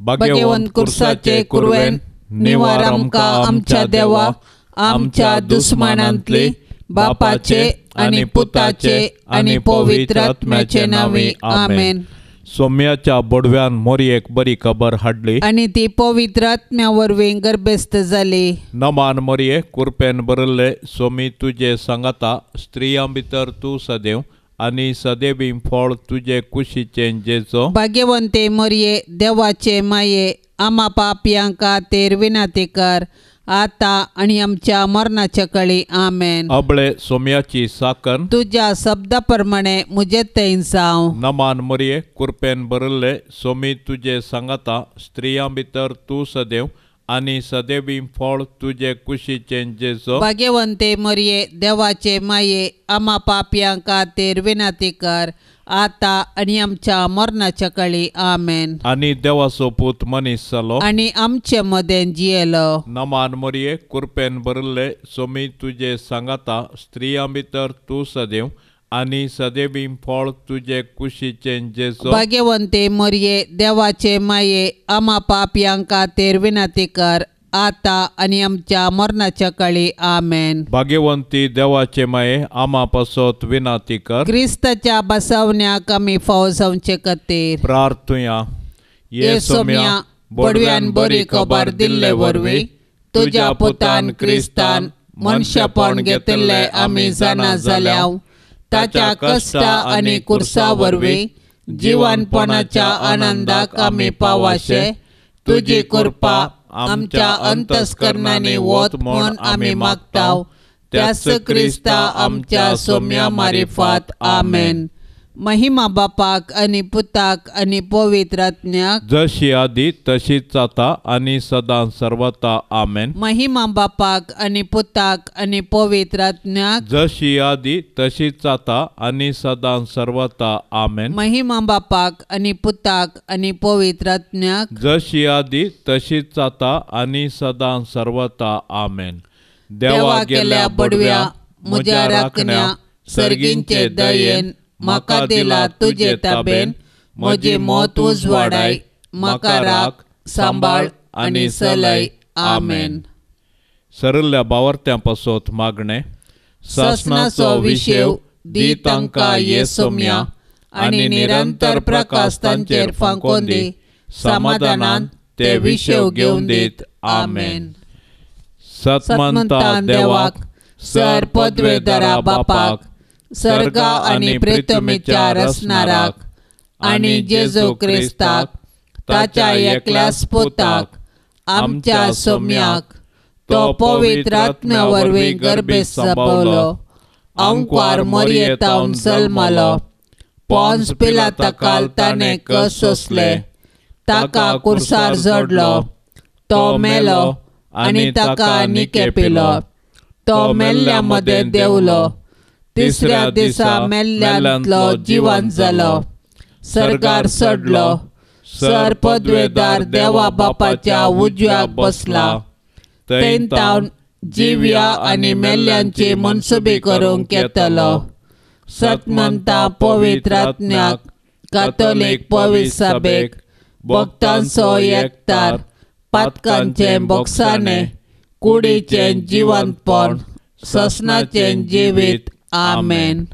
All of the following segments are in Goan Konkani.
भाग्यवंत कुर्साचे कुरवेन निवार आमकां आमच्या देवा आमच्या दुस्मानांतली बापाचे आनी पुताचे आनी पवित्र आत्म्याचे नांवी आमेन. सोम्याच्या बोडव्यान मोरयेक बरी खबर हाडली आनी ती पवित्र आत्म्या वरवीं गर्भस्थ जाली. नमान मोरये कुरपेन भरिल्ले सोमी तुजे सांगाता स्त्रियां भितर तूं सदैव आनी सदैवी फळ तुजे कुशीचें जेजो. भाग्यवंते मोरये देवाचे माये आमा पापयां खातीर विनंती कर आता आनी आमच्या मरणाच्या कळी आमेन. अबळे सोम्याची साकन तुज्या शब्दा प्रमाणे म्हजे थंय जावं. नमान मोरये कुरपेन भरिल्ले सोमी तुजे सांगाता स्त्रियां भितर तूं सदैव आनी सदैवी फळ तुजे कुशीचें जेजो. भाग्यवंते मोरये देवाचे माये आमा पापयां खातीर विनंती कर आता आनी आमच्या मरणाच्या कळी आमेन. आनी देवाचो पूत मनीस जालो आनी आमचे मदें जियेलो. नमान मोरये कुरपेन भरिल्ले सोमी तुजे सांगाता स्त्रियां भितर तूं सदैव आनी सदैवी फळ तुजे कुशीचें जेजो. भाग्यवंते मोरये देवाचे माये आमा पापयां खातीर विनंती कर आता आनी आमच्या मरणाच्या कळी आमेन. भाग्यवंती देवाचे माये आमा पासत विनंती कर. क्रिस्ताच्या बसवण्याक आमी फाव जावचे खातीर प्रार्थुया. ये सोम्या बडव्यान बरी खबर दिल्ले वरवीं तुज्या पुतान क्रिस्तान मनशापण घेतिल्ले आमी जाणा जाल्या ताच्या कश्टा आनी कुर्सा वरवीं जिवनपणाच्या आनंदाक आमी पावाशे तुजी कृपा आमच्या अंतस्करणांनी वत म्हूण आमी मागता त्याच क्रिस्ता आमच्या सोम्या मारिफात आमेन. महिमा बापाक आनी पुताक आनी पवित्र आत्म्याक जशी आदी तशीच जाता आनी सदां सर्वता आमेन. महिमा बापाक आनी पुताक आनी पवित्र आत्म्याक जशी आदी तशीच जाता आनी सदां सर्वता आमेन. महिमा बापाक आनी पुताक आनी पवित्र आत्म्याक जशी आदी तशीच जाता आनी सदां सर्वता आमेन. देवा गेल्या बडव्या म्हज्या राखण्या सर्गींचे दयेन म्हाका दिला तुजे ताबेन म्हजी मौत उजवाडाय म्हाका राख सांबाळ आनी सलय आमेन. सरल्या बावर्त्यां पासत मागणें. सासणाचो विशेव दी तांकां ये सोम्या आनी निरंतर प्रकाश तांचेर फांकोवन दी समाधानान ते विशेव घेवन दीत आमेन. सतमंता देवाक सर पदवेदारा बापाक सर्गा आनी प्रितमीच्या रचणाराक आनी जेजू क्रिस्ताक ताच्या एकल्याच पुताक आमच्या सोम्याक तो पवित्र आत्म्या वरवीं गर्भेस्त जावलो आंकवार मोरयेतावन जल्मलो पोन्स पिलाता ताणें कश्ट सोंसले ताका कुर्सार जडलो तो मेलो आनी ताका निके पिलो तो मेल्ल्या मदें देंवलो तिसऱ्या दिसा मेल्ल्यांतलो जिवन जालो सर्गार चडलो सर पदवेदार देवा बापाच्या उजव्याक बसला थंय तावन जिव्या आनी मेल्ल्यांची मनसुबी करूंक येतलो. सतमंता पवित्र आत्म्याक कातोलीक पवित्र सभेक भक्तांचो एकतार पातकांचें बोगसाणें कुडीचें जिवंतपण ससनाचें जिवीत आमेन.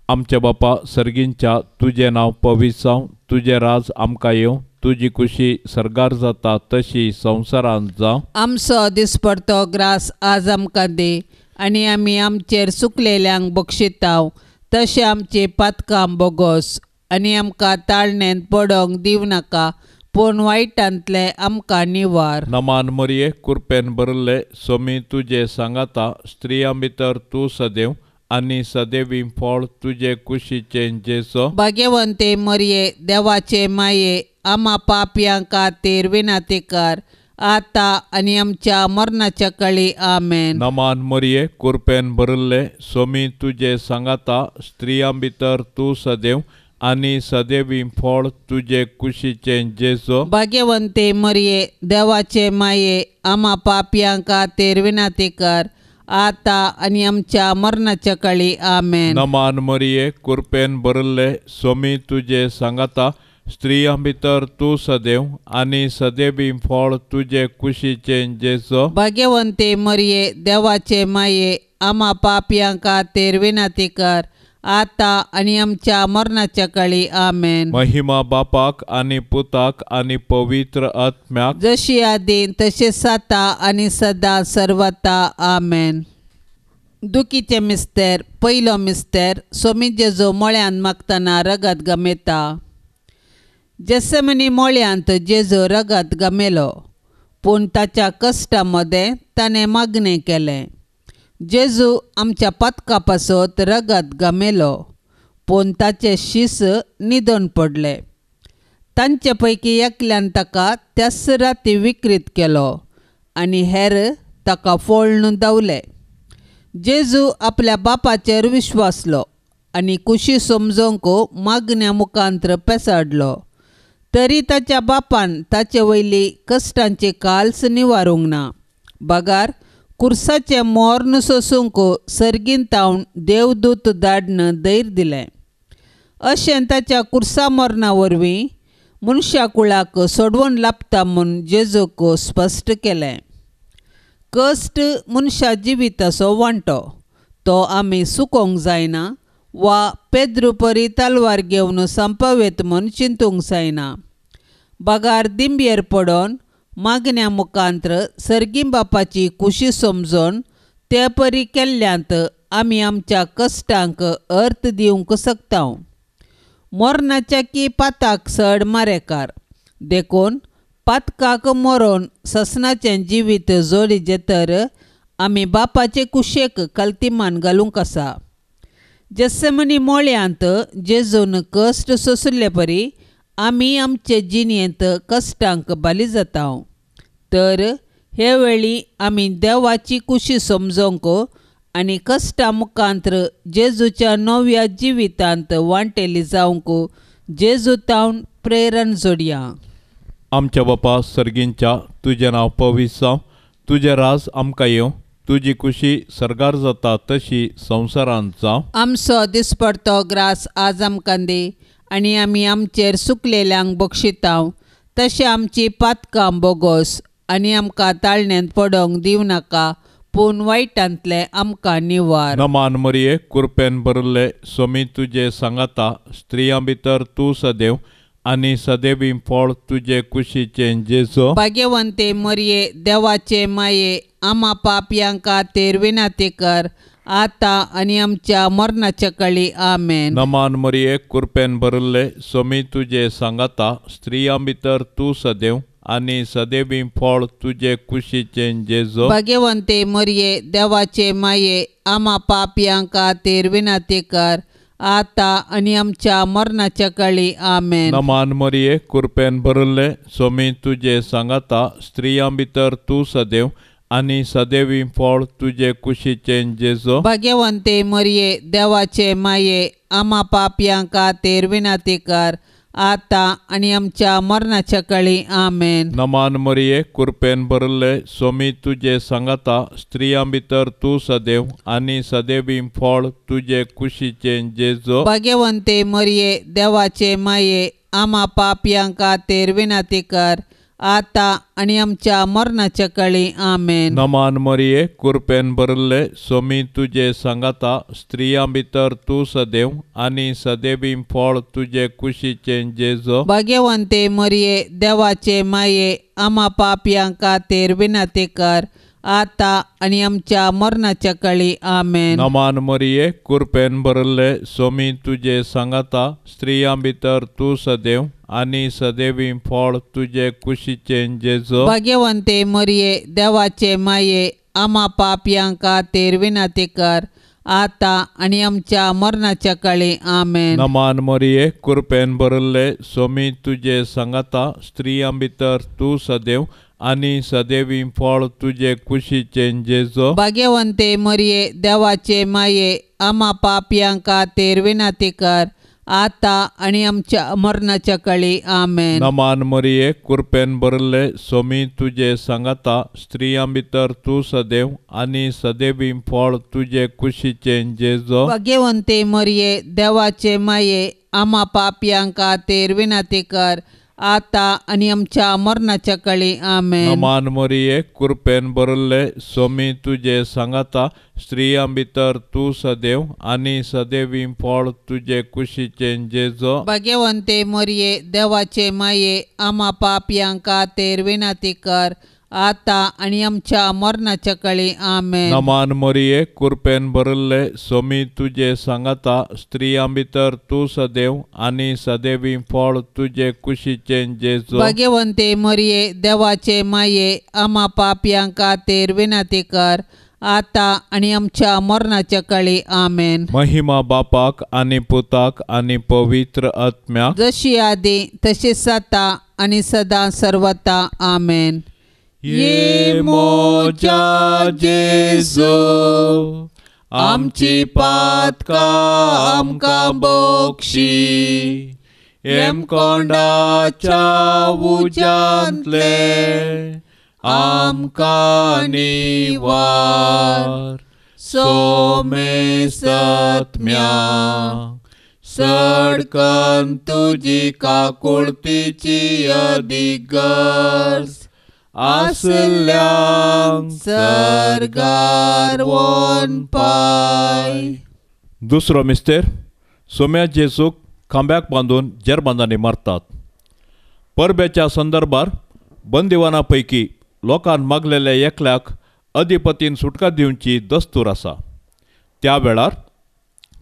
आमच्या बापा सर्गींच्या तुजें नांव पवित्र जावं तुजें राज आमकां येवं तुजी खुशी सर्गार जाता तशी संवसारांत जावं. आमचो दिसपडतो ग्रास आज आमकां दी आनी आमी आमचेर चुकलेल्यांक बक्षिताव तशें आमची पातकां बोगोस आनी आमकां ताळणेंत पडोंक दिवं नाका पूण वायटांतलें आमकां निवार. नमान मरये कुरपेन भरिल्ले सोमी तुजे सांगाता स्त्रियां भितर तूं सदैव आनी सदैवी फळ तुजे कुशीचें जेजो. भाग्यवंते मरये देवाचे माये आमा पापयां खातीर विनंती कर आता आनी आमच्या मरणाच्या कळी आमेन. नमान मरये कुरपेन भरिल्ले सोमी तुजे सांगाता स्त्रियां भितर तूं सदैव आनी सदैवी फळ तुजे कुशीचें जेजो. भाग्यवंते मरये देवाचे माये आमा पापयां खातीर विनंती कर आता आनी आमच्या मरणाच्या कळी आमेन. नमान मरये कुरपेन भरिल्ले सोमी तुजे सांगाता स्त्रियां भितर तूं सदैव आनी सदैवी फळ तुजे कुशीचें जेजू। भाग्यवंते मरिये देवाचे माये आमा पापयां खातीर विनंती कर आता आनी आमच्या मरणाच्या काळी आमेन। महिमा बापाक आनी पुताक आनी पवित्र आत्म्याक, जशी आदीं तशें आतां आनी सदां सर्वता आमेन। दुखीचे मिस्तेर पयलो मिस्तेर सोमी जेजू मळ्यांत मागतना रगत गमेता। जेसमनी मळ्यांत जेजू रगत गमेलो पूण ताच्या कश्टा मदें ताणें मागणें केलें। जेजू आमच्या पातका पासत रगत गमेलो पूण ताचे शीस निदून पडले। तांचे पैकी एकल्यान ताका त्याच राती विकृत केलो आनी हेर ताका फोळ्ण धांवले। जेजू आपल्या बापाचेर विश्वासलो आनी कुशी समजूंक मागण्या मुखांत्र पेसाडलो तरी ताच्या बापान ताचे वयली कश्टांची काल्स निवारूंक ना बगार कुर्साचें मोर्न सोसूंक सर्गीन तावन देवदूत धाडन धैर्य दिलें। अशें ताच्या कुर्सा मरणा वरवीं मनशा कुळाक सोडवण लाभता म्हूण जेजूक स्पश्ट केलें। कश्ट मनशा जिविताचो वांटो तो आमी सुकोवंक जायना वा पेद्रू परी तलवार घेवन संपवेत म्हूण चिंतूंक जायना बगार दिंबयेर पडोन मागण्या मुखांत्र सर्गी बापाची कुशी समजून ते परी केल्ल्यांत आमी आमच्या कश्टांक अर्थ दिवंक शकता। मरणाच्या की पाताक चड मारेकार देखून पातकाक मरोन ससनाचें जिवीत जोडीचें तर आमी बापाचे कुशेक कल्तिमान घालूंक आसा। जेसमनी मोळ्यांत जेजून कश्ट सोंशिल्ले परी आमी आमचे जिणेंत कश्टांक बाली जाता तर हे वेळी आमी देवाची कुशी समजूंक आनी कश्टा मुखांत्र जेजूच्या नव्या जिवितांत वांटेली जावंक जेजू तावन प्रेरण जोडया। आमच्या बापा सर्गींच्या तुजें नांव पवित्र जावं, तुजें राज आमकां येवं, तुजी कुशी सर्गार जाता तशी संवसारांत जावं। आमचो दिसपडतो ग्रास आज आमकां दी आनी आमी आमचेर सुकलेल्यांक बक्षितांव तशें आमची पातकां बोगोस आनी आमकां ताळण्यांत पडोवंक दिवं नाका पूण वायटांतलें आमकां निवार। नमान मरिये कुरपेन भरिल्ले सोमी तुजे सांगाता, स्त्रियां भितर तूं सदैव आनी सदैवी फळ तुजे कुशीचें जेजू। भाग्यवंते मरिये देवाचे माये आमा पापयां खातीर विनंती कर आता आनी आमच्या मरणाच्या काळी आमेन। नमान मरिये कुरपेन भरिल्ले सोमी तुजे सांगाता, स्त्रियां भितर तूं सदैव आनी सदैवी फळ तुजे कुशीचें जेजू। भाग्यवंते मरिये देवाचे माये आमा पापयां खातीर विनंती कर आता आनी आमच्या मरणाच्या काळी आमेन। नमान मरिये कुरपेन भरिल्ले सोमी तुजे सांगाता, स्त्रियां भितर तूं सदैव आनी सदैवी फळ तुजे कुशीचें जेजू। भाग्यवंते मरिये देवाचे माये आमा पापयां खातीर विनंती कर आता आनी आमच्या मरणाच्या काळी आमेन। नमान मरिये कुरपेन भरिल्ले सोमी तुजे सांगाता, स्त्रियां भितर तूं सदैव आनी सदैवी फळ तुजे कुशीचें जेजू। भाग्यवंते मरिये देवाचे माये आमा पापयां खातीर विनंती कर आता आनी आमच्या मरणाच्या काळी आमेन। नमान मरिये कुरपेन भरिल्ले सोमी तुजे सांगाता, स्त्रियां भितर तूं सदैव आनी सदैवी फळ तुजे कुशीचें जेजू। भाग्यवंते मरिये देवाचे माये आमा पापयां खातीर विनंती कर आता आनी आमच्या मरणाच्या काळी आमेन। नमान मरिये कुरपेन भरिल्ले सोमी तुजे सांगाता, स्त्रियां भितर तूं सदैव आनी सदैवी फळ तुजे कुशीचें जेजू। भाग्यवंते मरिये देवाचे माये आमा पापयां खातीर विनंती कर आता आनी आमच्या मरणाच्या काळी आमेन। नमान मरिये कुरपेन भरिल्ले सोमी तुजे सांगाता, स्त्रियां भितर तूं सदैव आनी सदैवी फळ तुजे कुशीचें जेजू। भाग्यवंते मरिये देवाचे माये आमा पापयां खातीर विनंती कर आता आनी आमच्या मरणाच्या काळी आमेन। नमान मरिये कुरपेन भरिल्ले सोमी तुजे सांगाता, स्त्रियां भितर तूं सदैव आनी सदैवी फळ तुजे कुशीचें जेजू। भाग्यवंते मरिये देवाचे माये आमा पापयां खातीर विनंती कर आता आनी आमच्या मरणाच्या कळी. आमेन. नमान मरिये, कृपेन भरिल्ले, स्वामी तुजे सांगाता, स्त्रियां भितर तूं सदैव आनी सदैवी फळ तुजे कुशीचें जेजो. भाग्यवंते मरिये, देवाचे माये, आमा पापयां खातीर विनंती कर आता आनी आमच्या मरणाच्या कळी. आमेन. नमान मरिये, कृपेन भरिल्ले, स्वामी तुजे सांगाता, स्त्रियां भितर तूं सदैव आनी सदैवी फळ तुजे कुशीचें जेजो. भाग्यवंते मरिये, देवाचे माये, आमा पापयां खातीर विनंती कर आता आनी आमच्या मरणाच्या कळी. आमेन. महिमा बापाक आनी पुताक आनी पवित्र आत्म्याक, जशी आदी तशी जाता आनी सदां सर्वता. आमेन. ये मोजा जेजू, आमची पातकां आमकां बक्षी, हेमकोंडाच्या उज्यांतले आमकां निवार, सोमेसत्म्या सडकन तुजी काकुळतीची अदिगर्ज आसल्यांक सर्गार वनपाय. दुसरो मिस्तेर, सोम्या जेजूक खांब्याक बांदून जेरबांदांनी मारतात. परबेच्या संदर्भार बंदिवाना पैकी लोकान मागलेल्या एकल्याक अधिपतीन सुटका दिवची दस्तूर आसा. त्या वेळार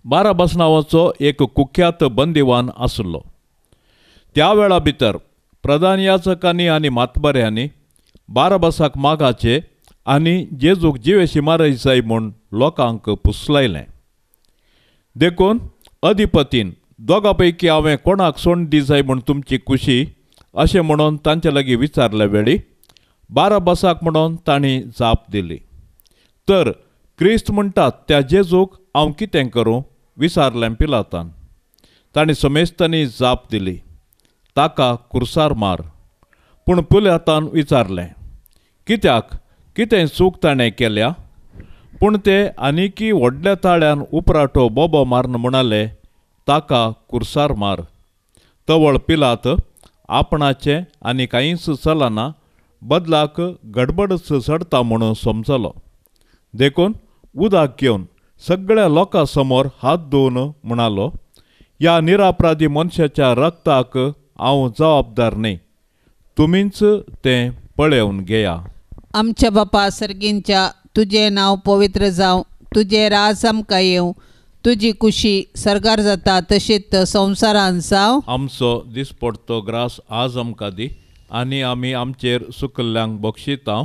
बाराबास नांवाचो एक कुख्यात बंदिवान आसलो. त्या वेळा भितर प्रधान याचकांनी आनी मातबऱ्यांनी बाराबासाक मागाचे आनी जेजूक जिवेशी मारय जाय म्हूण लोकांक पुसलायलें. देखून अधिपतीन दोगां पैकी हांवें कोणाक सोंड दी जाय म्हूण तुमची खुशी अशें म्हणून तांचे लागीं विचारले वेळी बाराबासाक म्हणून तांणी जाप दिली. तर क्रिस्त म्हणटात त्या जेजूक हांव कितें करूं विचारलें पिलातान. तांणी समेस्तांनी जाप दिली, ताका कुर्सार मार. पूण पिलातान विचारलें, कित्याक, कितें चूक ताणें केल्या? पूण ते आनीकी व्हडल्या ताळ्यान उपराटो बोबो मारून म्हणाले, ताका कुर्सार मार. तवळ पिलात आपणाचें आनी कांयच चलना, बदलाक गडबडच चडता म्हणून समजलो. देखून उदक घेवन सगळ्या लोकां समोर हात धुवन म्हणालो, ह्या निरापराधी मनशाच्या रक्ताक हांव जबाबदार न्हय, तुमीच तें पळोवन घेया. आमच्या बापा सर्गींच्या, तुजें नांव पवित्र जावं, तुजें राज आमकां येवं, तुजी कुशी सर्गार जाता तशीच संवसारान जावं. आमचो दिसपडतो ग्रास आज आमकां दी आनी आमी आमचेर सुकल्ल्यांक बक्षिता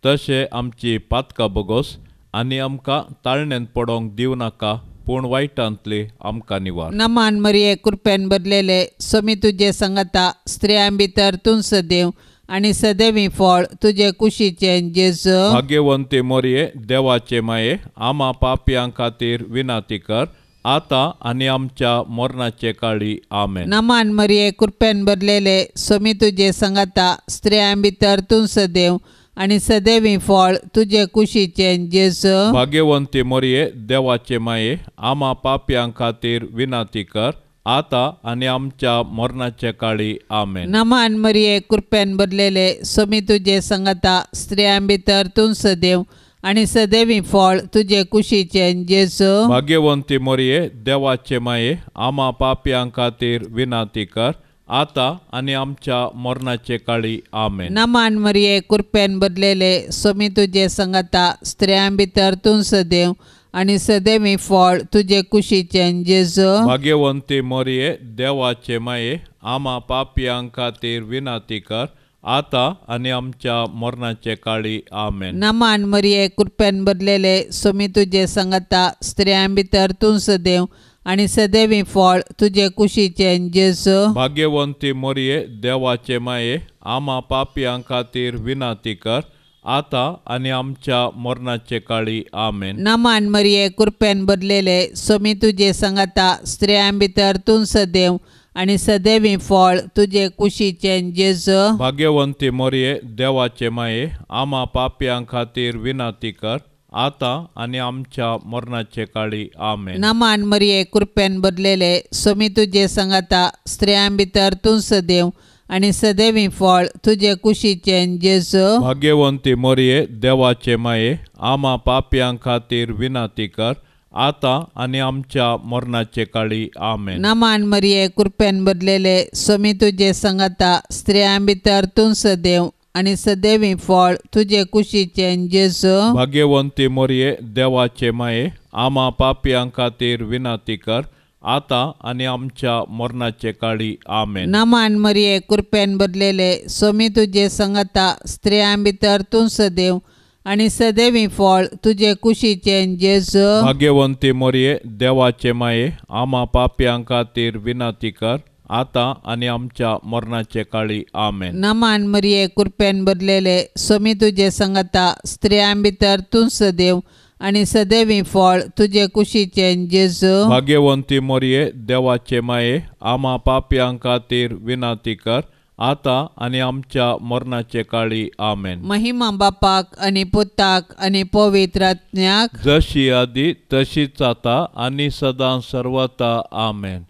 तशें आमची पातकां बोगोस आनी आमकां ताळण्यांत पडोवंक दिवं नाका, पूण वायटांतली आमकां निवार. नमान मरिये, कृपेन भरलेले, स्वामी तुजे सांगाता, स्त्रियां भितर तूं सदैव आनी सदैवी फळ तुजे कुशीचें जेजू. भाग्यवंती मरिये, देवाचे माये, आमा पापयां खातीर विनंती कर आता आनी आमच्या मरणाचे काळी. आमेन. नमान मरिये, कृपेन भरलेले, स्वामी तुजे सांगाता, स्त्रियां भितर तूं सदैव आनी सदैवी फळ तुजे कुशीचें जेजू. भाग्यवंती मरिये, देवाचे माये, आमा पापयां खातीर विनंती कर आता आनी आमच्या मरणाचे काळी. आमेन. नमान मरिये, कृपेन भरलेले, स्वामी तुजे सांगाता, स्त्रियां भितर तूं सदैव आनी सदैवी फळ तुजे कुशीचें जेजू. भाग्यवंती मरिये, देवाचे माये, आमा पापयां खातीर विनंती कर आता आनी आमच्या मरणाचे काळी. आमेन. नमान मरिये, कृपेन भरलेले, स्वामी तुजे सांगाता, स्त्रियां भितर तूं सदैव आनी सदैवी फळ तुजे कुशीचें जेजू. भाग्यवंती मरिये, देवाचे माये, आमा पापयां खातीर विनंती कर आता आनी आमच्या मरणाचे काळी. आमेन. नमान मरिये, कृपेन भरलेले, स्वामी तुजे सांगाता, स्त्रियां भितर तूं सदैव आनी सदैवी फळ तुजे कुशीचें जेजू. भाग्यवंती मरिये, देवाचे माये, आमा पापयां खातीर विनंती कर आता आनी आमच्या मरणाचे काळी. आमेन. नमान मरिये, कृपेन भरलेले, स्वामी तुजे सांगाता, स्त्रियां भितर तूं सदैव आनी सदैवी फळ तुजे कुशीचें जेजू. भाग्यवंती मरिये, देवाचे माये, आमा पापयां खातीर विनंती कर आतां आनी आमच्या मरणाचे काळी. आमेन. नमान मरिये, कृपेन भरलेले, सोमी तुजे संगाता, स्त्रियां भितर तूं सदैव आनी सदैवी फळ तुजे कुशीचें जेजू. भाग्यवंती मरिये, देवाचे माये, आमा पापयां खातीर विनंती कर, आतां आनी आमच्या मरणाचे काळी. आमेन. नमान मरिये, कृपेन भरलेले, सोमी तुजे संगाता, स्त्रियां भितर तूं सदैव आनी सदैवी फळ तुजे कुशीचें जेजू. भाग्यवंती मरिये, देवाचे माये, आमा पापयां खातीर विनंती कर, आतां आनी आमच्या मरणाचे काळी. आमेन. नमान मरिये, कृपेन भरलेले, सोमी तुजे संगाता, स्त्रियां भितर तूं सदैव आनी सदैवी फळ तुजे कुशीचें जेजू. भाग्यवंती मरिये, देवाचे माये, आमा पापयां खातीर विनंती कर, आतां आनी आमच्या मरणाचे काळी. आमेन. नमान मरिये, कृपेन भरलेले, सोमी तुजे संगाता, स्त्रियां भितर तूं सदैव आनी सदैवी फळ तुजे कुशीचें जेजू. भाग्यवंती मरिये, देवाचे माये, आमा पापयां खातीर विनंती कर, आतां आनी आमच्या मरणाचे काळी. आमेन. महिमा बापाक आनी पुताक आनी पवित्र आत्म्याक, जशी आदी तशीच आतां आनी सदां सर्वता. आमेन.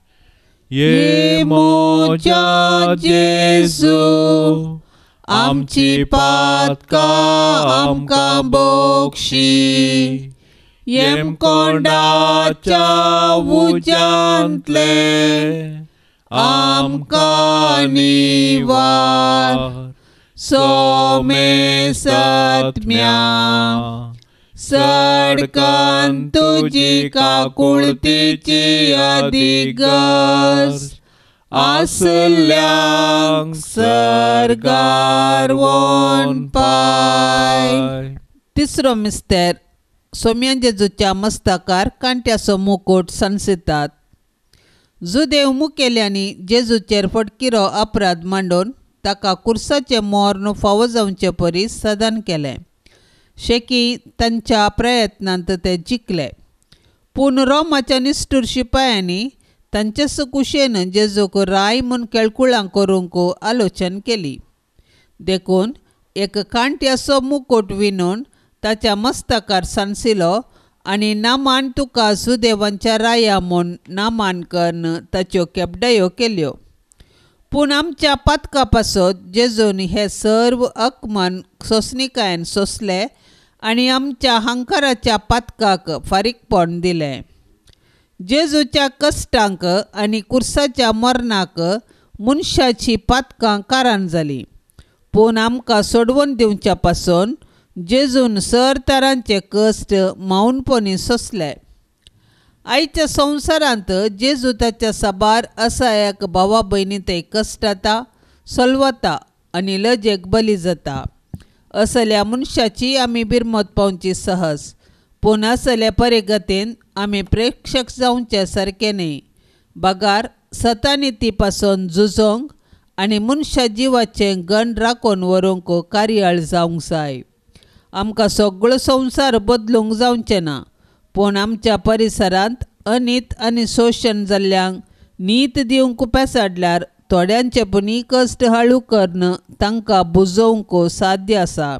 ये म्हज्या जेजू, आमची पातकां आमकां बक्षी, येमकोंडाच्या उज्यांतले आमकां निवार, सोमे सत्म्या सडकन तुजी काकुळतीची अधिगस आसल्यांक सर्गार वोन पाय. तिसरो मिस्तेर, सोम्या जेजूच्या मस्तकार कांट्याचो मुकूट सांसितात. जुदेव मुखेल्यांनी जेजूचेर फटकिरो अपराध मांडून ताका कुर्साचें मर्ण फावो जावचे परी सदान केलें. शेकी तांच्या प्रयत्नांत ते जिखले, पूण रोमाच्या निश्ठूर शिपायांनी तांचे कुशेन जेजूक राय म्हूण केळकुळां करूंक आलोचन केली. देखून एक कांट्याचो मुकूट विणून ताच्या मस्तकार सांसिलो आनी नामान तुका सुदेवांच्या राया म्हूण नामान करून ताच्यो केपडायो केल्यो. पूण आमच्या पातका पासत जेजून हे सर्व अकमान सोंसणिकायेन सोंसले आनी आमच्या हंकाराच्या पातकाक फारीकपण दिलें. जेजूच्या कश्टांक आनी कुर्साच्या मरणाक मनशाची पातकां कारण जालीं, पूण आमकां सोडवून दिवच्या पासून जेजून सर तरांचे कश्ट मावनपणी सोंसले. आयच्या संवसारांत जेजू ताच्या साबार असहायक भावा भयणी ते कश्टाता, सलवता आनी लजेक बली जाता. असल्या मनशाची आमी बिरमत पावची सहज, पूण असल्या परिगतीन आमी प्रेक्षक जावचे सारकें न्ही, बगार सतानिती पासून झुजोंक आनी मनशा जिवाचें गण राखून व्हरूंक कार्याळ जावंक जाय. आमकां सगळो संवसार बदलूंक जावचें ना, पूण आमच्या परिसरांत अनीत आनी शोशण जाल्ल्यांक नीत दिवंक पेसाडल्यार थोड्यांचे पुणी कश्ट हळू करून तांकां बुजोवंक साध्य आसा.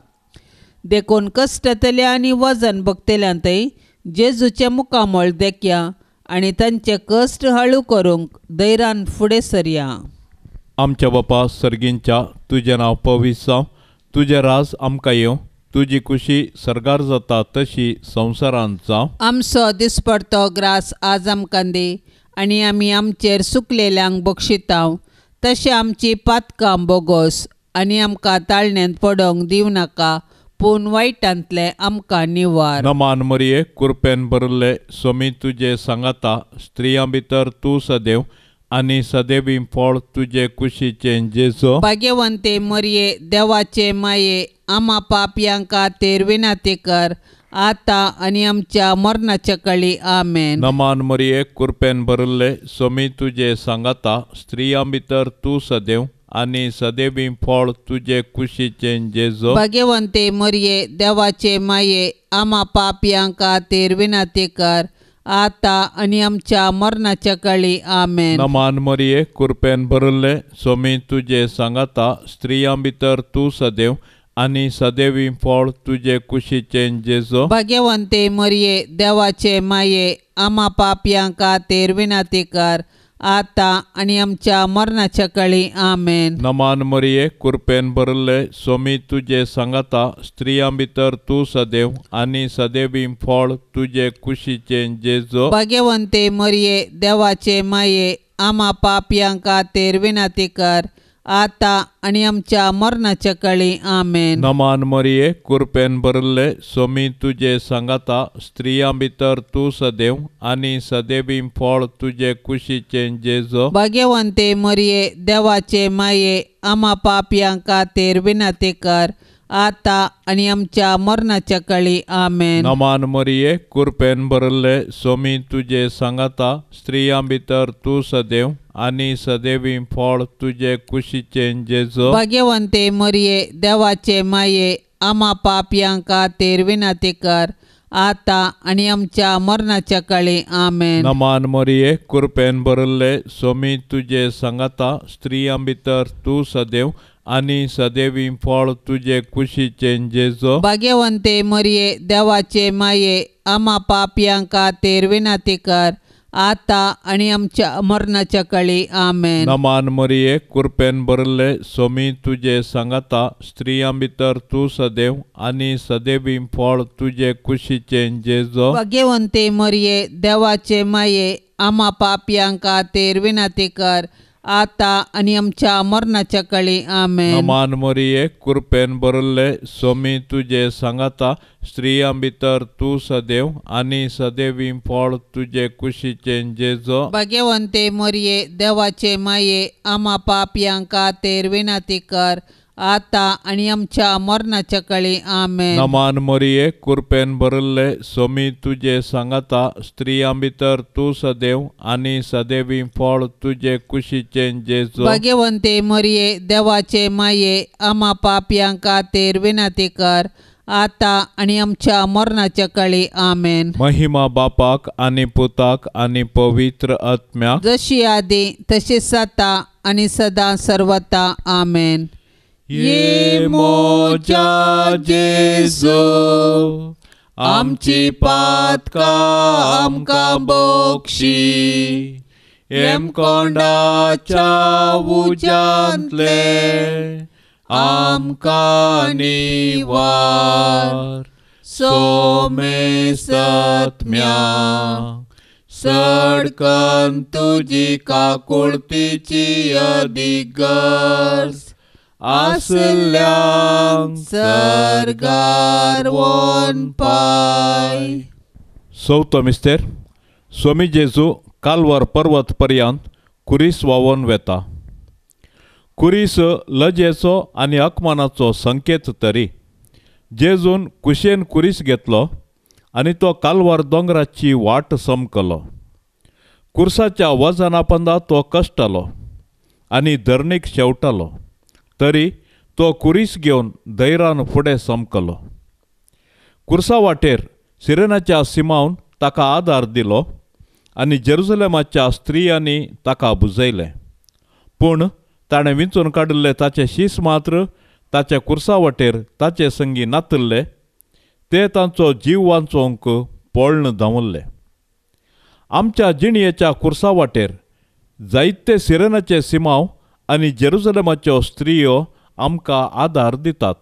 देखून कश्टतल्या आनी वजन भोगतल्यांतय जेजूचें मुखामळ देखया आनी तांचे कश्ट हळू करूंक धैर्यान फुडें सरया. आमच्या बापा सर्गींच्या, तुजें नांव पवित्र जावं, तुजें राज आमकां येवं, तुजी खुशी सर्गार जाता तशी संवसारांत जावं. आमचो दिसपडतो ग्रास आज आमकां दी आनी आमी आमचेर सुकलेल्यांक बक्षितांव तशें आमची पातकां बोगोस आनी आमकां ताळण्यांत पडोंक दिवं नाका, पूण वायटांतलें आमकां निवार. नमान मरिये, कुरपेन भरिल्ले, स्वामी तुजे सांगाता, स्त्रियां भितर तूं सदैव आनी सदैवी फळ तुजे कुशीचें जेजू. भाग्यवंते मरिये, देवाचे माये, आमा पापयां खातीर विनंती कर, आतां आनी आमच्या मरणाच्या काळी. आमेन. नमान मरिये, कुरपेन भरिल्ले, स्वामी तुजे सांगाता, स्त्रियां भितर तूं सदैव आनी सदैवी फळ तुजे कुशीचें जेजू. भाग्यवंते मरिये, देवाचे माये, आमा पापयां खातीर विनंती कर, आतां आनी आमच्या मरणाच्या काळी. आमेन. नमान मरिये, कुरपेन भरिल्ले, स्वामी तुजे सांगाता, स्त्रियां भितर तूं सदैव आनी सदैवी फळ तुजे कुशीचें जेजू. भाग्यवंते मरिये देवाचे माये आमा पापयां खातीर विनंती कर आतां आनी आमच्या मरणाच्या काळी. आमेन. नमान मरिये कृपेन भरिल्ले स्वामी तुजे सांगाता स्त्रियां भितर तूं सदैव आनी सदैवी फळ तुजे कुशीचें जेजू. भाग्यवंते मरिये देवाचे माये आमा पापयां खातीर विनंती कर आतां आनी आमच्या मरणाच्या काळी. आमेन. नमान मरिये कृपेन भरिल्ले स्वामी तुजे सांगाता स्त्रियां भितर तूं सदैव आनी सदैवी फळ तुजे कुशीचें जेजू. भाग्यवंते मरिये देवाचे माये आमा पापयां खातीर विनंती कर आतां आनी आमच्या मरणाच्या काळी. आमेन. नमान मरिये कृपेन भरिल्ले स्वामी तुजे सांगाता स्त्रियां भितर तूं सदैव आनी सदैवी फळ तुजे कुशीचें जेजू. भाग्यवंते मरिये देवाचे माये आमा पापयां खातीर विनंती कर आतां आनी आमच्या मरणाच्या काळी. आमेन. नमान मरिये कृपेन भरिल्ले स्वामी तुजे सांगाता स्त्रियां भितर तूं सदैव आनी सदैवी फळ तुजे कुशीचें जेजू. भाग्यवंते मरिये देवाचे माये आमा पापयां खातीर विनंती कर आतां आनी आमच्या मरणाच्या काळी. आमेन. नमान मरिये कृपेन भरिल्ले स्वामी तुजे सांगाता स्त्रियां भितर तूं सदैव आनी सदैवी फळ तुजे कुशीचें जेजू. भाग्यवंते मरिये देवाचे माये आमा पापयां खातीर विनंती कर आतां आनी आमच्या मरणाच्या काळी. आमेन. नमान मरिये कृपेन भरिल्ले स्वामी तुजे सांगाता स्त्रियां भितर तूं सदैव आनी सदैवी फळ तुजे कुशीचें जेजू. भाग्यवंते मरिये देवाचे माये आमा पापयां खातीर विनंती कर आतां आनी आमच्या मरणाच्या काळी. आमेन. नमान मरिये कृपेन भरिल्ले स्वामी तुजे सांगाता स्त्रियां भितर तूं सदैव आनी सदैवी फळ तुजे कुशीचें जेजू. भाग्यवंते मरिये देवाचे माये आमा पापयां खातीर विनंती कर आतां आनी आमच्या मरणाच्या काळी. आमेन. महिमा बापाक आनी पुताक आनी पवित्र आत्म्याक, जशी आदी तशी आतां आनी सदां सर्वता. आमेन. ये मोजा जेजू आमची पातकां आमकां बक्षी हेमकोंडाच्या उज्यांतले आमकां निवार सोमेसत्म्या सडकन तुजी काकुळतीची अधिगर्ज आसल्यांक सर्गार वोन पाय. चवथो मिस्तेर स्वामी जेजू कालवार पर्वत पर्यंत कुरीस व्हांवोन वेता. कुरीस लजेचो आनी अपमानाचो संकेत तरी जेजून कुशेन कुरीस घेतलो आनी तो कालवार दोंगराची वाट समकलो. कुर्साच्या वजना पंदा तो कश्टालो आनी धरणीक शेवटालो तरी तो कुरीस घेवन धैरान फुडें समकलो. कुर्सा वाटेर सिरेनाच्या सिमावन ताका आदार दिलो आनी जेरुजलेमाच्या स्त्रियांनी ताका बुजयलें. पूण ताणें विंचून काडिल्ले ताचे शीस मात्र ताच्या कुर्सा वाटेर ताचे संगी नातिल्ले ते तांचो जीव वांचोवंक पळ्ण धांवल्ले. आमच्या जिणयेच्या कुर्सा वाटेर जायते सिरेनाचे सिमाव आनी जेरुजलेमाच्यो स्त्रियो आमकां आदार दितात.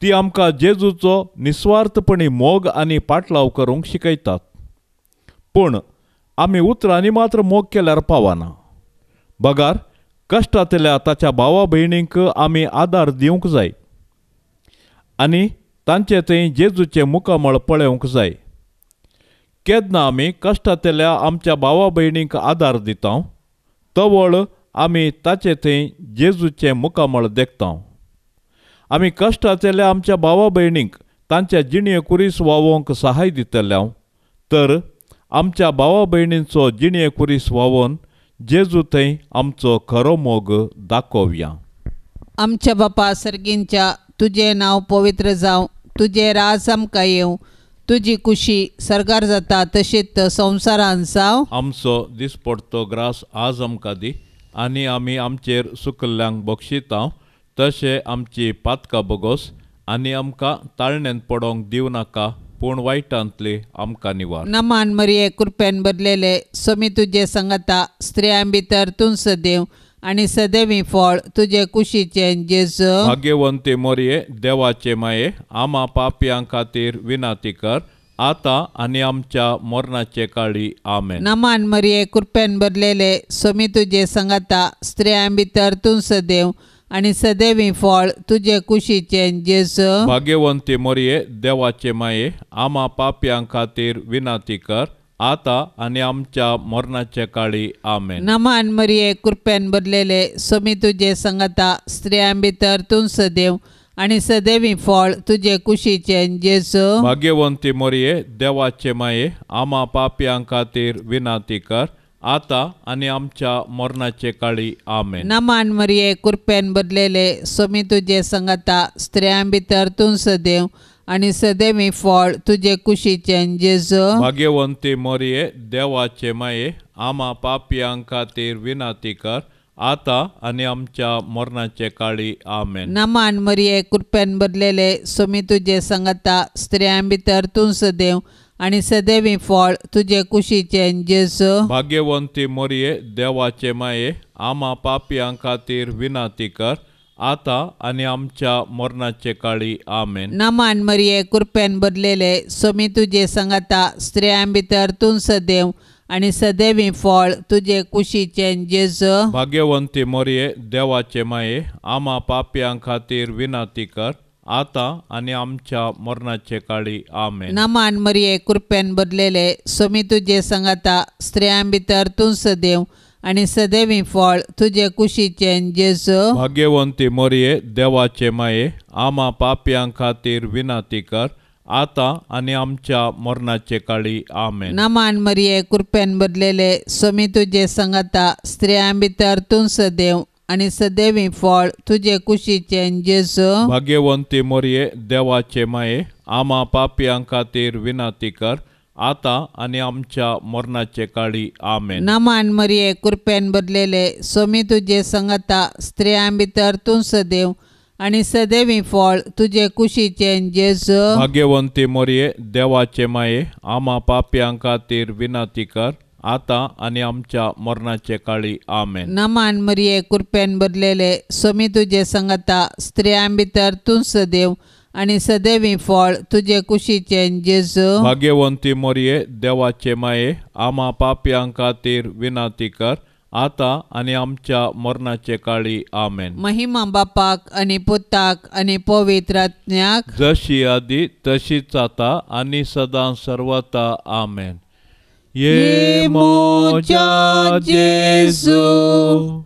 ती आमकां जेजूचो निस्वार्थपणी मोग आनी पाटलाव करूंक शिकयतात. पूण आमी उतरांनी मात्र मोग केल्यार पावना, बगार कश्टांतल्या ताच्या भावा भयणींक आमी आदार दिवंक जाय आनी तांचे थंय जेजूचें मुखामळ पळोवंक जाय. केन्ना आमी कश्टांतल्या आमच्या भावा भयणींक आदार दिता तवळ आमी ताचे थंय जेजूचें मुखामळ देखता. आमी कश्टांतल्या आमच्या भावा भयणींक तांच्या जिणये कुरीस व्हांवोवंक सहाय दितल्या तर आमच्या भावा भयणींचो जिणये कुरीस व्हांवोवन जेजू थंय आमचो खरो मोग दाखोवया. आमच्या बापा सर्गींच्या तुजें नांव पवित्र जावं, तुजें राज आमकां येवं, तुजी कुशी सर्गार जाता तशीच संवसारान जावं. आमचो दिसपडतो ग्रास आज आमकां दी आनी आमी आमचेर सुकल्ल्यांक बक्षिता तशें आमची पातकां बोगोस आनी आमकां ताळण्यांत पडोंक दिवं नाका, पूण वायटांतली आमकां निवार. नमान मरिये, कृपेन भरलेले, सोमी तुजे संगता, स्त्रियां भितर तूं सदैव आनी सदैवी फळ तुजे कुशीचें जेजू. भाग्यवंती मोरये, देवाचे माये, आमा पापयां खातीर विनाती कर, आतां आनी आमच्या मरणाचे काळी. आमेन. नमान मरिये, कृपेन भरलेले, सोमी तुजे संगता, स्त्रियां भितर तूं सदैव आनी सदैवी फळ तुजे कुशीचें जेजू. भाग्यवंती मोरये, देवाचे माये, आमा पापयां खातीर विनाती कर, आतां आनी आमच्या मरणाचे काळी. आमेन. नमान मरिये, कृपेन भरलेले, सोमी तुजे संगता, स्त्रियां भितर तूं सदैव आनी सदैवी फळ तुजे कुशीचें जेजू. भाग्यवंती मोरये, देवाचे माये, आमा पापयां खातीर विनाती कर, आतां आनी आमच्या मरणाचे काळी. आमेन. नमान मरिये, कृपेन भरलेले, सोमी तुजे संगता, स्त्रियां भितर तूं सदैव आनी सदैवी फळ तुजे कुशीचें जेजू. भाग्यवंती मोरये, देवाचे माये, आमा पापयां खातीर विनाती कर, आतां आनी आमच्या मरणाचे काळी. आमेन. नमान मरिये, कृपेन भरलेले, सोमी तुजे संगता, स्त्रियां भितर तूं सदैव आनी सदैवी फळ तुजे कुशीचें जेजू. भाग्यवंती मोरये, देवाचे माये, आमा पापयां खातीर विनाती कर, आतां आनी आमच्या मरणाचे काळी. आमेन. नमान मरिये, कृपेन भरलेले, सोमी तुजे संगता, स्त्रियां भितर तूं सदैव आनी सदैवी फळ तुजे कुशीचें जेजू. भाग्यवंती मोरये, देवाचे माये, आमा पापयां खातीर विनाती कर, आतां आनी आमच्या मरणाचे काळी. आमेन. नमान मरिये, कृपेन भरलेले, सोमी तुजे संगता, स्त्रियां भितर तूं सदैव आनी सदैवी फळ तुजे कुशीचें जेजू. भाग्यवंती मोरये, देवाचे माये, आमा पापयां खातीर विनाती कर, आतां आनी आमच्या मरणाचे काळी. आमेन. नमान मरिये, कृपेन भरलेले, सोमी तुजे संगता, स्त्रियां भितर तूं सदैव आनी सदैवी फळ तुजे कुशीचें जेजू. भाग्यवंती मोरये, देवाचे माये, आमा पापयां खातीर विनाती कर, आतां आनी आमच्या मरणाचे काळी. आमेन. नमान मरिये, कृपेन भरलेले, सोमी तुजे संगता, स्त्रियां भितर तूं सदैव आनी सदैवी फळ तुजे कुशीचें जेजू. भाग्यवंती मोरये, देवाचे माये, आमा पापयां खातीर विनाती कर, आतां आनी आमच्या मरणाचे काळी. आमेन. नमान मरिये, कृपेन भरलेले, सोमी तुजे संगता, स्त्रियां भितर तूं सदैव आनी सदैवी फळ तुजे कुशीचें जेजू. भाग्यवंती मोरये, देवाचे माये, आमा पापयां खातीर विनाती कर, आतां आनी आमच्या मरणाचे काळी. आमेन. महिमा बापाक आनी पुताक आनी पवित्र आत्म्याक, जशी आदी तशीच आतां आनी सदां सर्वता. आमेन. ये मोज्या जेजू,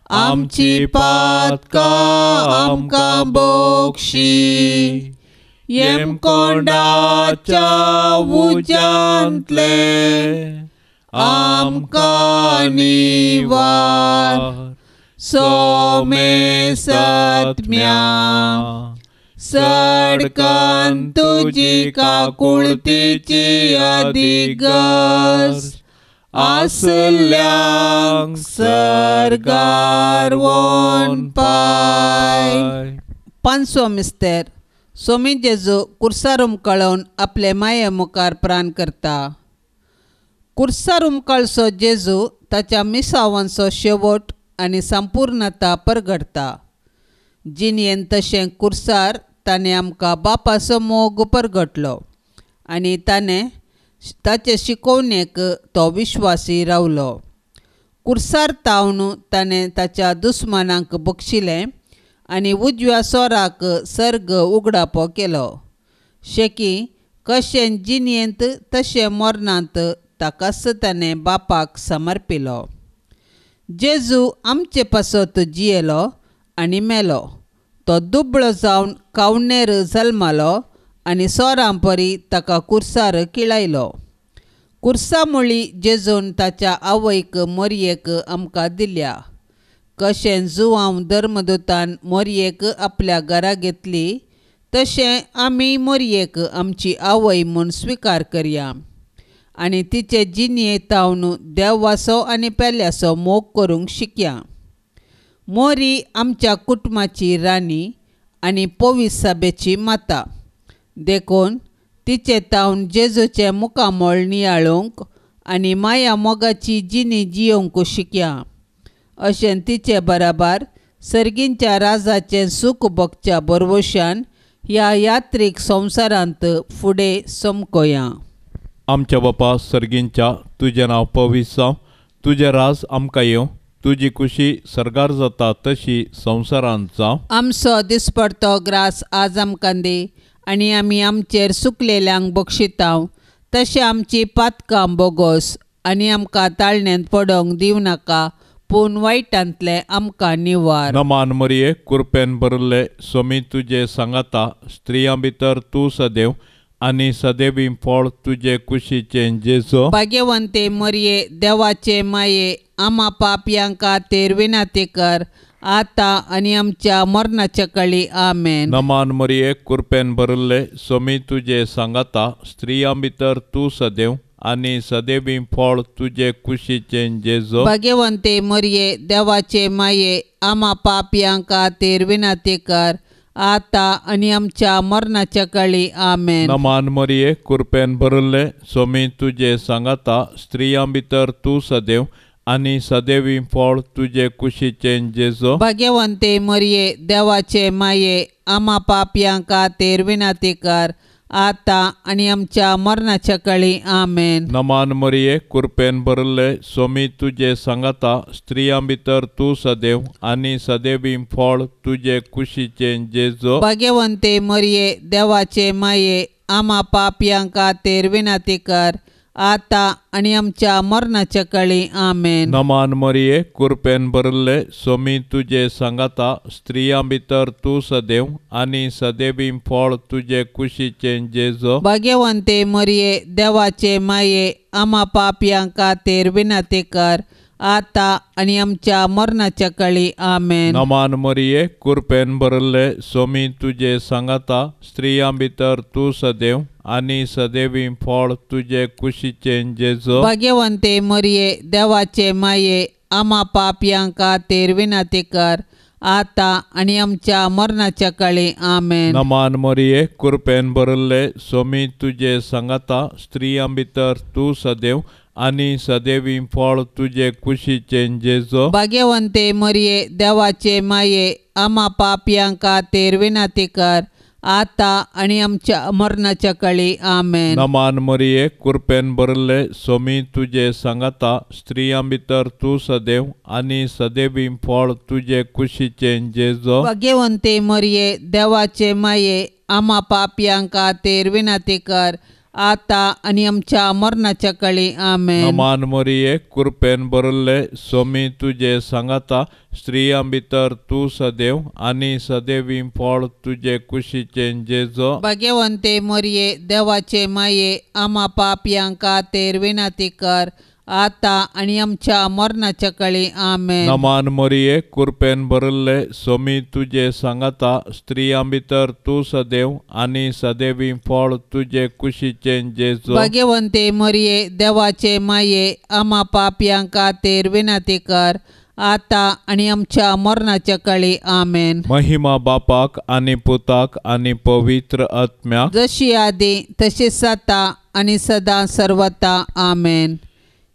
आमची पातकां आमकां बोक्षी, येमकोंडाच्या उज्यांतले आमकां निवार, सोमे सत्म्या सडकान तुजी काकुळतीची अधिगस आसल्यांक सर्गार वोन पाय. पांचवो मिस्तेर. सोमी जेजू कुर्सार उमकळोवन आपले माये मुखार प्राण करता. कुर्सार उमकळसो जेजू ताच्या मिसावांचो शेवट आनी संपूर्णता परगडता. जिणेन तशें कुर्सार ताणें आमकां बापाचो मोग परगटलो आनी ताणें ताचे शिकोवणेक तो विश्वासी रावलो. कुर्सार तावन ताणें ताच्या दुस्मानांक बक्षिलें आनी उजव्या सोराक सर्ग उगडापो केलो. शेकी कशें जिणेंत तशें मरणांत ताकाच ताणें बापाक समर्पिलो. जेजू आमचे पासत जियेलो आनी मेलो. तो दुबळो जावन कावणेर जल्मालो आनी सोरांपरी ताका कुर्सार किळायलो. कुर्सा मुळी जेजून ताच्या आवयक मोरयेक आमकां दिल्या. कशें जुवांव धर्मदूतान मोरयेक आपल्या घरा घेतली तशें आमी मोरयेक आमची आवय म्हूण स्विकार करया आनी तिचे जिणये तावन देवाचो आनी पेल्याचो मोग करूंक शिकया. मोरी आमच्या कुटुंबाची राणी आनी पवित्र सभेची माता, देखून तिचे तावन जेजूचें मुखामळ नियाळूंक आनी माया मोगाची जिणी जियोवंक शिकया. अशें तिचे बराबर सर्गींच्या राजाचें सूख भोगच्या भरवशान ह्या यात्रीक संवसारांत फुडें समकोया. आमच्या बापा सर्गींच्या, तुजें नांव पवित्र जावं, तुजें राज आमकां येवं, तुजी खुशी सर्गार जाता तशी संवसारांत जावं. आमचो दिसपडतो ग्रास आज आमकां दी आनी आमी आमचेर सुकलेल्यांक बक्षितांव तशें आमची पातकां बोगोस आनी आमकां ताळण्यांत पडोंक दिवं नाका, पूण वायटांतलें आमकां निवार. नमान मरिये, कुरपेन भरिल्ले, सोमी तुजे सांगाता, स्त्रियां भितर तूं सदैव आनी सदैवी फळ तुजे कुशीचें जेजू. भाग्यवंते मरिये, देवाचे माये, आमा पापयां खातीर विनंती कर आतां आनी आमच्या मरणाच्या काळी. आमेन. नमान मरिये, कुरपेन भरिल्ले, सोमी तुजे सांगाता, स्त्रियां भितर तूं सदैव आनी सदैवी फळ तुजे कुशीचें जेजू. भाग्यवंते मरिये, देवाचे माये, आमा पापयां खातीर विनंती कर आतां आनी आमच्या मरणाच्या काळी. आमेन. नमान मरिये, कुरपेन भरिल्ले, सोमी तुजे सांगाता, स्त्रियां भितर तूं सदैव आनी सदैवी फळ तुजे कुशीचें जेजू. भाग्यवंते मरिये, देवाचे माये, आमा पापयां खातीर विनंती कर आतां आनी आमच्या मरणाच्या काळी. आमेन. नमान मरिये, कुरपेन भरिल्ले, सोमी तुजे सांगाता, स्त्रियां भितर तूं सदैव आनी सदैवी फळ तुजे कुशीचें जेजू. भाग्यवंते मरिये, देवाचे माये, आमा पापयां खातीर विनंती कर आतां आनी आमच्या मरणाच्या काळी. आमेन. नमान मरिये, कुरपेन भरिल्ले, सोमी तुजे सांगाता, स्त्रियां भितर तूं सदैव आनी सदैवी फळ तुजे कुशीचें जेजू. भाग्यवंते मरिये, देवाचे माये, आमा पापयां खातीर विनंती कर आतां आनी आमच्या मरणाच्या काळी. आमेन. नमान मरिये, कुरपेन भरिल्ले, सोमी तुजे सांगाता, स्त्रियां भितर तूं सदैव आनी सदैवी फळ तुजे कुशीचें जेजू. भाग्यवंते मरिये, देवाचे माये, आमा पापयां खातीर विनंती कर आतां आनी आमच्या मरणाच्या काळी. आमेन. नमान मरिये, कुरपेन भरिल्ले, सोमी तुजे सांगाता, स्त्रियां भितर तूं सदैव आनी सदैवी फळ तुजे कुशीचें जेजू. भाग्यवंते मरिये, देवाचे माये, आमा पापयां खातीर विनंती कर आतां आनी आमच्या मरणाच्या काळी. आमेन. नमान मरिये, कुरपेन भरिल्ले, सोमी तुजे सांगाता, स्त्रियां भितर तूं सदैव आनी सदैवी फळ तुजे कुशीचें जेजू. भाग्यवंते मरिये, देवाचे माये, आमा पापयां खातीर विनंती कर आतां आनी आमच्या मरणाच्या काळी. आमेन. नमान मरिये, कुरपेन भरिल्ले, सोमी तुजे सांगाता, स्त्रियां भितर तूं सदैव आनी सदैवी फळ तुजे कुशीचें जेजू. भाग्यवंते मरिये, देवाचे माये, आमा पापयां खातीर विनंती कर आतां आनी आमच्या मरणाच्या काळी. आमेन. नमान मरिये, कुरपेन भरिल्ले, सोमी तुजे सांगाता, स्त्रियां भितर तूं सदैव आनी सदैवी फळ तुजे कुशीचें जेजू. भाग्यवंते मरिये, देवाचे माये, आमा पापयां खातीर विनंती कर आतां आनी आमच्या मरणाच्या काळी. आमेन. महिमा बापाक आनी पुताक आनी पवित्र आत्म्याक, जशी आदी तशी आतां आनी सदां सर्वता. आमेन.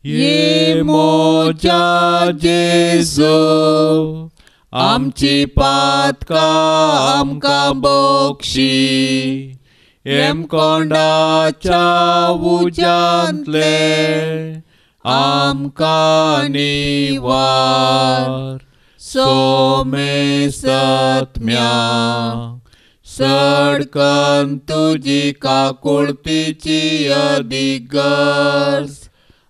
ये मोजा जेजू, आमची पातकां आमकां बक्षी, हेमकोंडाच्या उज्यांतले आमकां निवार, सोमेसत्म्या सडकन तुजी काकुळतीची अदीक गरज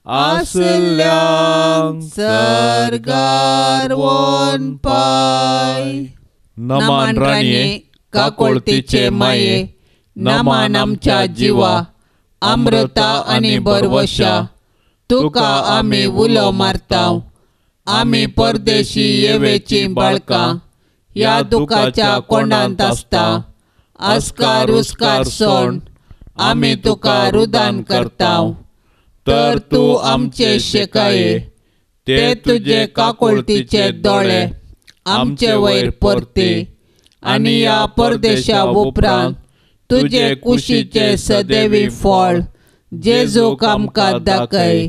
आसल्यांक सर्गार वोन पाय. नमान राणये, काकुळतीचे माये, नमान आमच्या जिवा, अमृता आनी बरवशा, तुका आमी उलो मारता. आमी परदेशी येवेची बाळकां ह्या दुखाच्या कोंडांत आसता. आस्कार उस्कार सोण आमी तुका रुदान करता. तर तूं आमचे शेकाये, ते तुजे काकुळतीचे दोळे आमचे वयर परते आनी ह्या परदेशा उपरांत तुजे कुशीचे सदैवी फळ जेजूक आमकां दाखय.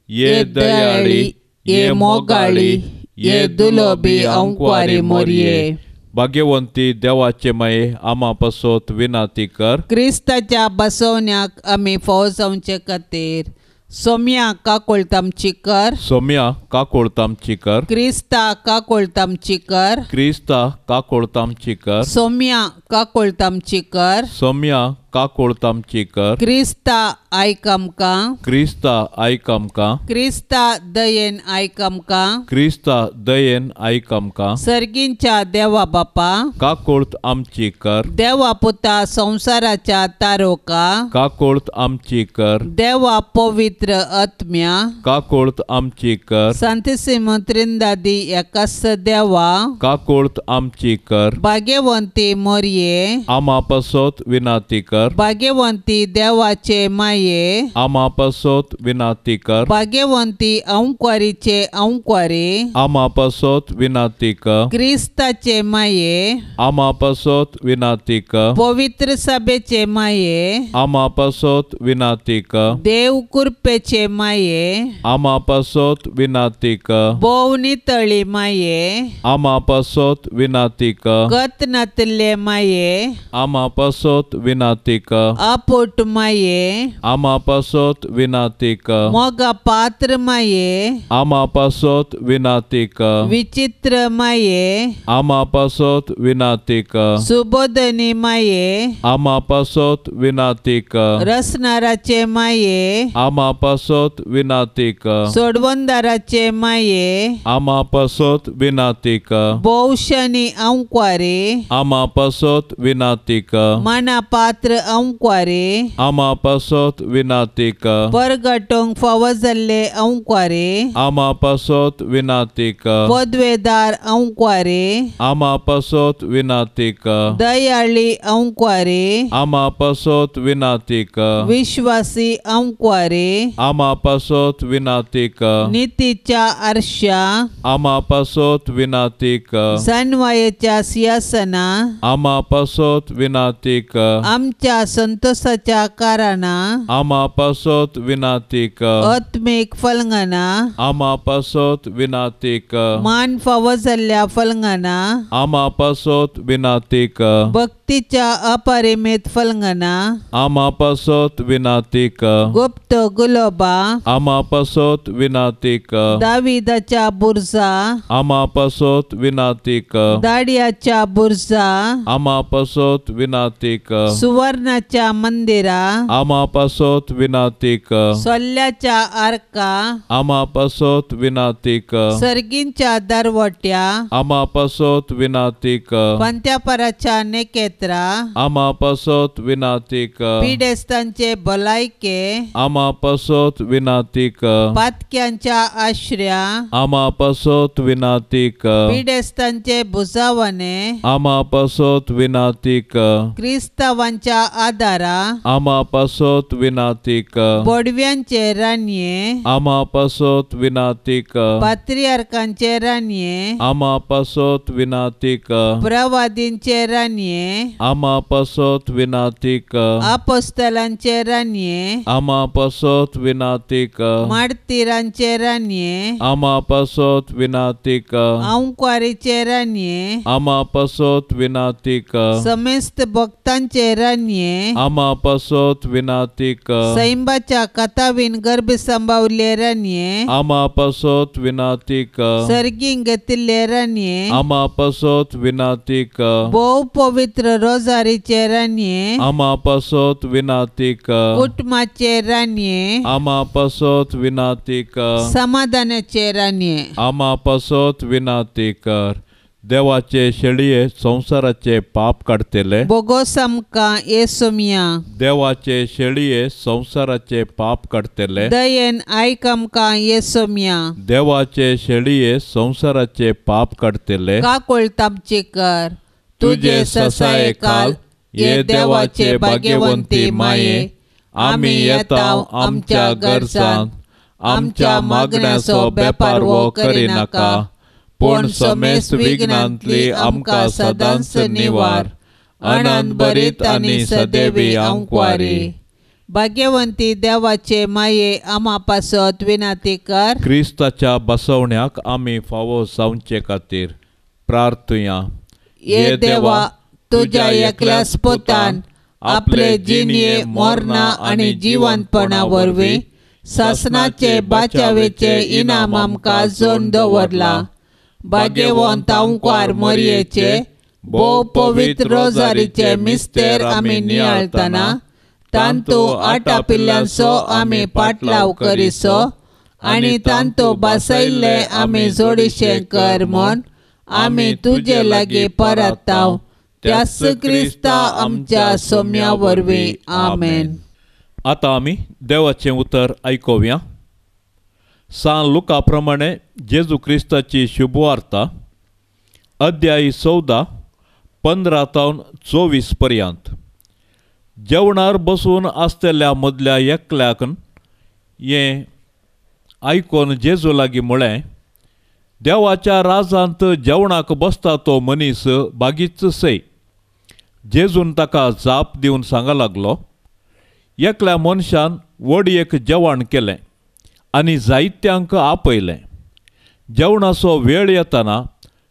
ये दयाळी, ये मोगाळी, ये दुलोबी अंकवारी मोरये. भाग्यवंती देवाचे माये आमा पासत विनाती कर. क्रिस्ताच्या बसवण्याक आमी फावो जावचे खातीर सोम्या काकोळत आमची कर. सोम्या काकोळत आमची कर. क्रिस्ता काकोळत आमची कर. क्रिस्ता काकोळत आमची कर. सोम्या काकोळत आमची कर. सोम्या काकोळत आमची कर. क्रिस्ता आयक आमकां. क्रिस्ता आयक आमकां. क्रिस्ता दयेन आयक आमकां. क्रिस्ता दयेन आयक आमकां. सर्गींच्या देवा बापा काकोळत आमची कर. देवा पुता संवसाराच्या तारोका काकोळत आमची कर. देवा पवित्र आत्म्या काकोळत आमची कर. सांतिसिम त्रिंदादी एकास देवा काकोळत आमची कर. भाग्यवंती मोरये आमा पासत विनाती कर. भाग्यवंती देवाचे माये आमा पासत विनाती कर. भाग्यवंती अंकवारीचे अंकवारी आमा पासत विनाती कर. क्रिस्ताचे माये आमा पासत विनाती कर. पवित्र सभेचे माये आमा पासत विनाती कर. देव कृपेचे माये आमा पासत विनाती कर. भोव नितळी माये आमा पासत विनाती कर. गत नातिल्ले माये आमा पासत विनाती कर. आपोट माये आमा पासत विनाती कर. मोगा पात्र माये आमा पासत विनाती कर. विचित्र माये आमा पासत विनाती कर. सुबोधनी माये आमा पासत विनाती कर. रसनाराचे माये आमा पासत विनाती कर. सोडवंदाराचे माये आमा पासत विनाती कर. भोवशनी अंकवारी आमा पासत विनाती कर. मना पात्र अंकवारी आमा पासत विनाती कर. परगटोंक फावो जाल्ले अंकवारी आमा पासत विनाती कर. पदवेदार अंकवारी आमा पासत विनाती कर. दयाळी अंकवारी आमा पासत विनाती कर. विश्वासी अंकवारी आमा पासत विनाती कर. नितीच्या आरशा आमा पासत विनाती कर. सनवायेच्या सिंहासना आमा पासत विनाती कर. आमच्या संतोषाच्या कारणां आमा पासत विनाती कर. आत्मीक फलंगना आमा पासत विनाती कर. मान फावो जाल्ल्या फलंगना आमा पासत विनाती कर. भक्तीच्या अपरिमित फलंगना आमा पासत विनाती कर. गुप्त गुलोबा आमा पासत विनाती कर. दाविदाच्या बुर्जा आमा पासत विनाती कर. दाडियाच्या बुर्जा आमा पासत विनाती कर. सुवर्णाच्या मंदिरा आमा पासत विनाती कर. सोल्ल्याच्या आर्का आमा पासत विनाती कर. सर्गींच्या दरवट्या आमा पासत विनाती कर. पंत्यापराच्या नेकेत्रा आमा पासत विनाती कर. पिडेस्तांचे भलायके आमा पासत विनाती कर. पातक्यांच्या आश्र्या आमा पासत विनाती कर. पिडेस्तांचे भुजावणे आमा पासत विनाती कर. क्रिस्तावांच्या आदारा आमा पासत विनाती कर. बोडव्यांचे रानये आमा पासत विनाती कर. पात्रियार्कांचे रानये आमा पासत विनाती कर. प्रवादींचे रानये आमा पासत विनाती कर. आपोस्तलांचे रानये आमा पासत विनाती कर. मार्तीरांचे रानये आमा पासत विनाती कर. अंकवारीचे रानये आमा पासत विनाती कर. समेस्त भक्तांचे रानये आमा पासत विनाती कर. सैंबाच्या कथावीन गर्भ सांबावले रानये आमा पासत विनाती कर. सर्गींग घेतिल्ले रानये आमा पासत विनाती कर. भोव पवित्र रोजारीचे रानये आमा पासत विनाती कर. कुटुंबाचे रानये आमा पासत विनाती कर. समाधानाचे रानये आमा पासत विनाती कर. देवाचे शेळये संवसाराचे पाप काडटले बोगोस आमकां येसोमिया. देवाचे शेळये संवसाराचे पाप काडटले दयेन आयक आमकां येसोमिया. देवाचे शेळये संवसाराचे पाप काडटले काकोळत आमची कर. तुजे ससाये काल ये देवाचे भाग्यवंती माये आमी येता आमच्या गरजांत आमच्या मागण्याचो बेपारवो करिनाका पूण समेस्त विघ्नांतली आमकां सदांच निवार. आनंद भरीत आनी सदैवी आंकवारी. भाग्यवंती देवाचे माये आमा पासत विनंती कर. क्रिस्ताच्या बसवण्याक आमी फावो जावचे खातीर प्रार्थुया. ये देवा, तुज्या एकल्याच पुतान आपले जिणये मरणा आनी जिवंतपणा वरवीं सासणाचे बाचावेचे इनाम आमकां जोडून दवरलां. भाग्यवंत आंकवार मरयेचे भोव पवित्र रोजारीचे मिस्तेर आमी नियाळतना तांतू आटापिल्ल्यांचो आमी पाटलाव करिसो आनी तांतू बसयल्ले आमी जोडिशें कर म्हूण आमी तुजे लागीं परताव त्याच क्रिस्ता आमच्या सोम्या वरवीं. आमेन. आतां आमी देवाचें उतर आयकुया. सान लुका प्रमाणे जेजू क्रिस्ताची शुभवार्ता अध्याय 14 15 तावन 24 पर्यंत. जेवणार बसून आसतल्या मदल्या एकल्याक हें आयकून जेजू लागीं म्हळें, देवाच्या राजांत जेवणाक बसता तो मनीस बागीच सय. जेजून ताका जाप दिवन सांगा लागलो, एकल्या मनशान व्हड एक जेवण केलें आनी जायत्यांक आपयलें. जेवणाचो वेळ येतना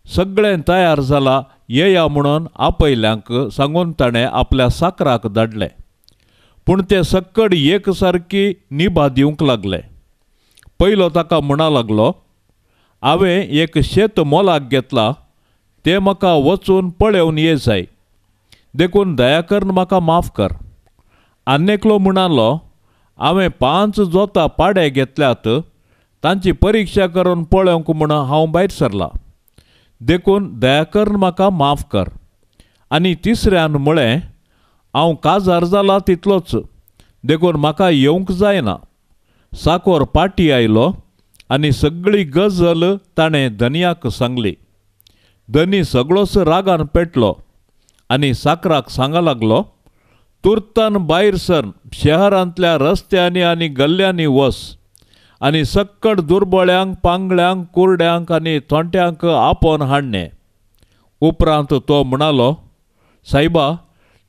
सगळें तयार जाला येया म्हणून आपयल्यांक सांगून ताणें आपल्या साकराक धाडलें. पूण ते सक्कड एक सारकी निभा दिवंक लागले. पयलो ताका म्हणा लागलो, हांवें एक शेत मोलाक घेतलां, तें म्हाका वचून पळोवन ये जाय, देखून दया करून म्हाका माफ कर. आनी एकलो म्हणालो, हांवें 5 जोतां पाडे घेतल्यात, तांची परिक्षा करून पळोवंक म्हूण हांव भायर सरलां, देखून दया करून म्हाका माफ कर. आनी तिसऱ्यान म्हळें, हांव काजार जाला तितलोच, देखून म्हाका येवंक जायना. साकोर पाटी आयलो आनी सगळी गजल ताणें धनयाक सांगली. धनी सगळोच रागान पेटलो आनी साकराक सांगा लागलो, तुर्तान भायर सर शहरांतल्या रस्त्यांनी आनी गल्ल्यांनी वस आनी सक्कड दुर्बळ्यांक, पांगळ्यांक, कुरड्यांक आनी थोंट्यांक आपोवन हाडणे. उपरांत तो म्हणालो, सायबा,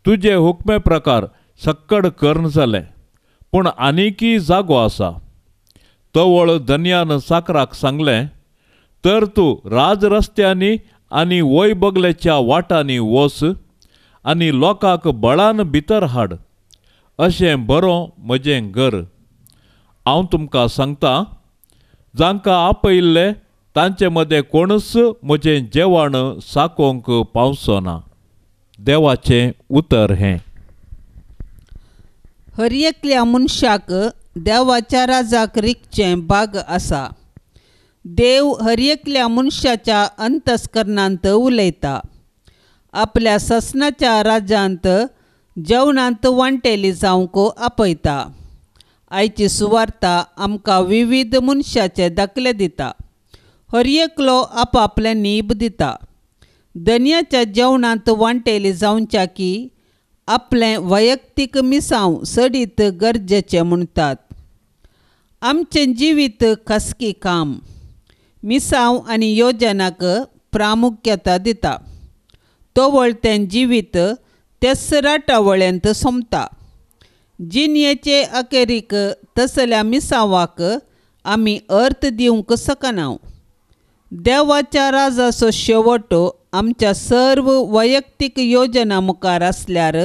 तुजे हुकमे प्रकार सक्कड कर्ण जालें, पूण आनीकय जागो आसा. तवळ धनयान साकराक सांगलें, तर तूं राजरस्त्यांनी आनी वय बगलेच्या वाटांनी वस आनी लोकांक बळान भितर हाड, अशें बरो म्हजें घर. हांव तुमकां सांगता, जांकां आपयिल्ले तांचे मदें कोणूच म्हजें जेवण साकोवंक पावचो ना. देवाचें उतर हें. हर एकल्या मनशाक देवाच्या राजाक रिगचें भाग आसा. देव हर एकल्या मनशाच्या अंतस्करणांत उलयता. आपल्या ससनाच्या राज्यांत जेवणांत वांटेली जावंक आपयता. आयची सुवार्ता आमकां विविध मनशाचे दाखले दिता. हर एकलो आपापलें नीब दिता. दनयाच्या जेवणांत वांटेली जावच्या की आपलें वैयक्तीक मिसांव सडीत गरजेचें म्हणटात. आमचें जिवीत खासगी काम मिसांव आनी योजनाक प्रामुख्यता दिता. तवळ तें जिवीत तेच राटावळेंत सोंपता. जिणेचे अखेरीक तसल्या मिसांवाक आमी अर्थ दिवंक शकना. देवाच्या राजाचो शेवट आमच्या सर्व वैयक्तीक योजना मुखार आसल्यार